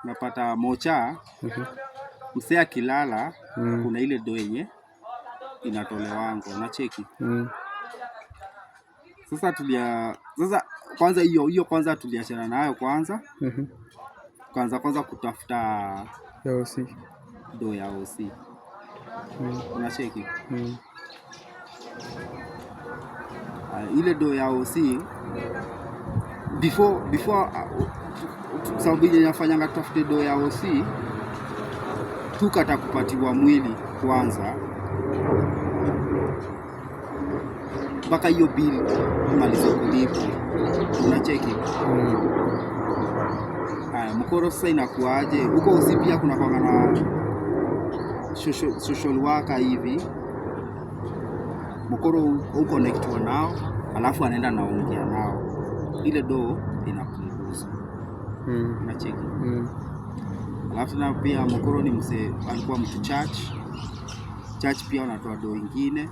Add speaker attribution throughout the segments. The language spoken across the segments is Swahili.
Speaker 1: Unapata mocha msee akilala kuna ile do yenye inatolewango, unacheki. Sasa tulia sasa kwanza hiyo hiyo kwanza tuliachana nayo kwanza. Kwanza kwanza kutafuta
Speaker 2: Ya OC.
Speaker 1: Do ya OC. Unacheki. Ile do ya OC before sababu ile inafanyanga tutafute do ya OC, tukata kupatiwa mwili kwanza mpaka hiyo bill imalize kulipwa, unacheki. Haya, mkoro sasa inakuaje huko OC? Pia kuna kwanga na social worker hivi, mkoro uconnectiwa nao, alafu anaenda naongea nao, ile do inapunguzwa, unacheki. Alafu tena pia mkoro ni msee alikuwa mtu church church, pia wanatoa do ingine,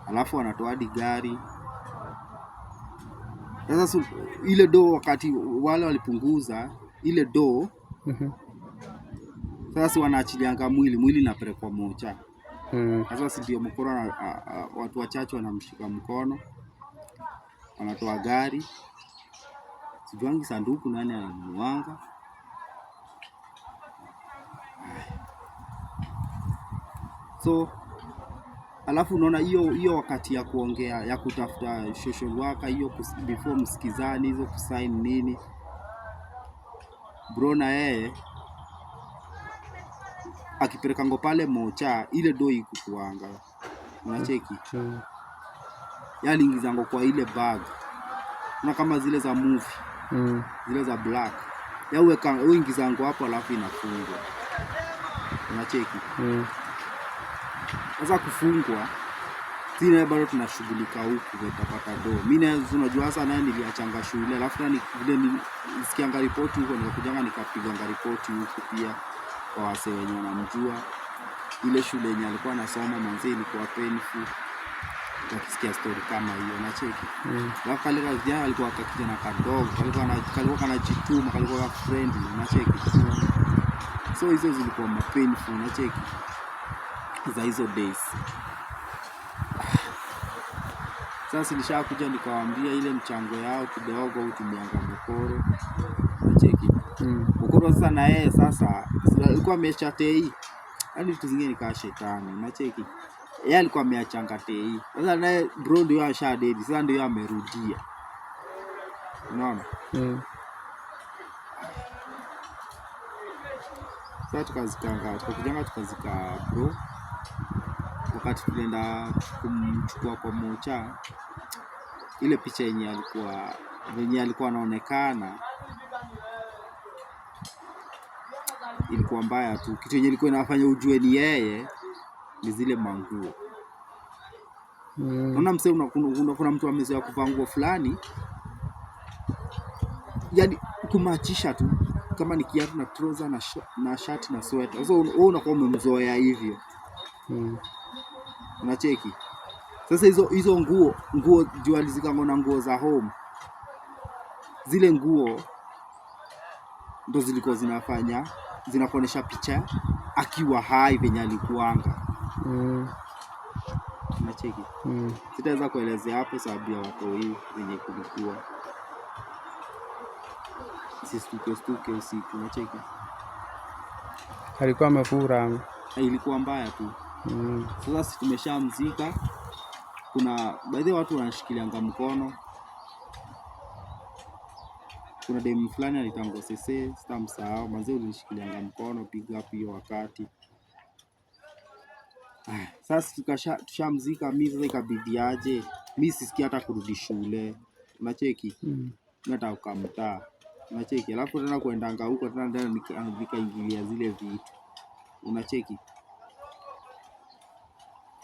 Speaker 1: alafu wanatoa hadi gari. Sasa ile do wakati wale walipunguza ile do, sasa si wanaachilianga mwili, mwili inapelekwa mocha. Sasa si ndio mkoro watu wachache wanamshika mkono, wanatoa gari, sijuangi sanduku nani ananunuanga. So alafu unaona hiyo hiyo wakati ya kuongea ya kutafuta social worker hiyo before msikizani hizo kusign nini, bro na yeye akipelekango pale mocha ile do ikukuanga, unacheki. Yaliingizango kwa ile bag na kama zile za movie, zile za black, yauweka uingizango hapo alafu inafungwa, unacheki. Sasa kufungwa si naye bado tunashughulika huku vile tutapata do. Mimi naye unajua sasa naye niliachanga shule, alafu tena vile nilisikianga ripoti huko nikakujanga nikapiganga ripoti huku pia kwa wasee wenye wanamjua. Ile shule yenye alikuwa anasoma manze ilikuwa painful wakisikia story kama hiyo, unacheki. Alafu kale ka kijana alikuwa kakijana kadogo, kalikuwa kanajituma, kalikuwa ka friendly, unacheki. So hizo zilikuwa ma painful, unacheki, za hizo days. Sasa nilishakuja nikawaambia ile mchango yao kidogo hutumianga mokoro, unacheki. Mokoro sasa na yeye sasa alikuwa ameacha tei, yaani vitu zingine nikaa shetani, unacheki. Yeye alikuwa ameachanga tei, sasa naye bro ndio ashadedi, sasa ndio amerudia, unaona. Sasa tukazikanga, tukakujanga tukazika bro. Wakati tulienda kumchukua kwa mocha, ile picha yenye alikuwa venye alikuwa anaonekana ilikuwa mbaya tu. Kitu yenye ilikuwa inafanya ujue ni yeye ni zile manguo. Unaona msee, kuna mtu amezoea kuvaa nguo fulani, yani kumachisha tu kama ni kiatu na trouser na shati na sweater. Sasa wewe unakuwa umemzoea hivyo. Unacheki. Sasa hizo hizo nguo nguo juu alizikanga na nguo za home, zile nguo ndo zilikuwa zinafanya zinakuonesha picha akiwa hai venye alikuanga. Unacheki. Sitaweza kuelezea hapo sababu ya watoi venye kulikuwa, sistuke stuke usiku, unacheki.
Speaker 2: Alikuwa amefura ama?
Speaker 1: Ilikuwa mbaya tu. Sasa si tumeshamzika, kuna by the way watu wanashikilianga mkono. Kuna demu fulani alitango sese, sitamsahau manze, ulinishikilianga mkono, big up hiyo wakati. Ah, sasa tushamzika, mi sasa ikabidi aje, mi sisikia hata kurudi shule, unacheki. Mi nataka kukaa, unacheki. Alafu tena kuendanga huko tena tena nikaingilia zile vitu, unacheki.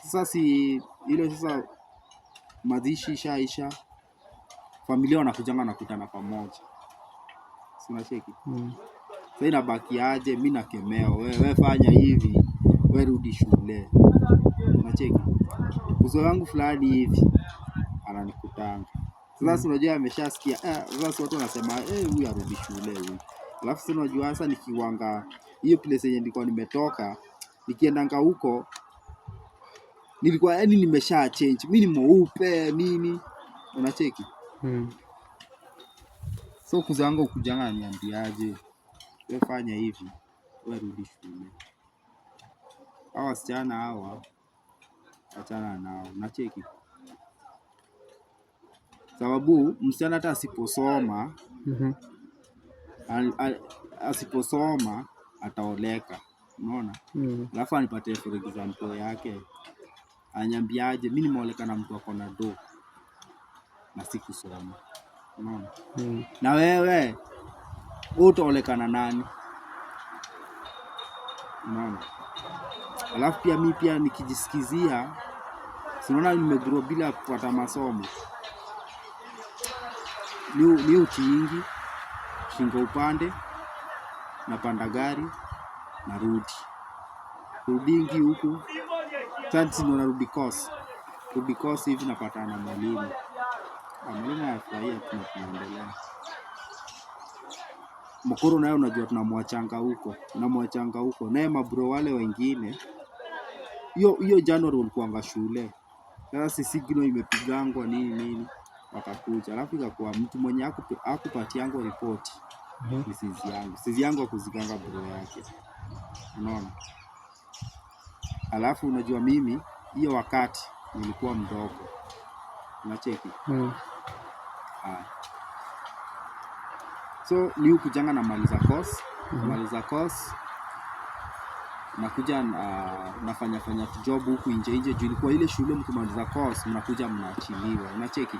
Speaker 1: Sasa si ile sasa mazishi ishaisha, familia wanakujanga na kutana pamoja, si unacheki. Sasa inabaki aje, mi nakemewa, we fanya hivi, we rudi shule, unacheki. Uzo wangu fulani hivi ananikutanga. Sasa unajua ameshasikia sasa watu wanasema huyu arudi shule huyu. Alafu sasa unajua sasa nikiwanga hiyo place yenye nilikuwa nimetoka, nikiendanga huko nilikuwa yani nimesha change, mi ni mweupe nini, unacheki. So kuza wangu ukujanga ananiambiaje, we fanya hivi, we rudi shule, hawa wasichana hawa achana nao, unacheki, sababu msichana hata asiposoma asiposoma ataoleka, unaona. Alafu anipatie for example yake, anyambiaje, mi nimeoleka na mtu ako na do na sikusoma, unaona. Na wewe utaoleka na nani? Unaona. Alafu pia mi pia nikijisikizia, si unaona nimegrow bila kupata masomo, ni utiingi shingo upande, napanda gari narudi rudingi huku sasa, ndo narudi course, rudi course hivi napatana na mwalimu. Mwalimu anafurahia tu na tunaendelea. Mokoro naye unajua tunamwachanga huko, tunamwachanga huko naye mabro wale wengine, hiyo hiyo January walikuanga shule. Sasa si signal imepigangwa nini nini, wakakuja. Alafu ikakuwa mtu mwenye hakupatiangwa ripoti ni sizi yangu. Sizi yangu akuzikanga bro yake, unaona. Alafu unajua mimi hiyo wakati nilikuwa mdogo, unacheki. Haya. So ni hukujanga namaliza course, namaliza course nakuja nafanya fanya job huku nje nje, juu ilikuwa ile shule mkimaliza course mnakuja mnaachiliwa, unacheki.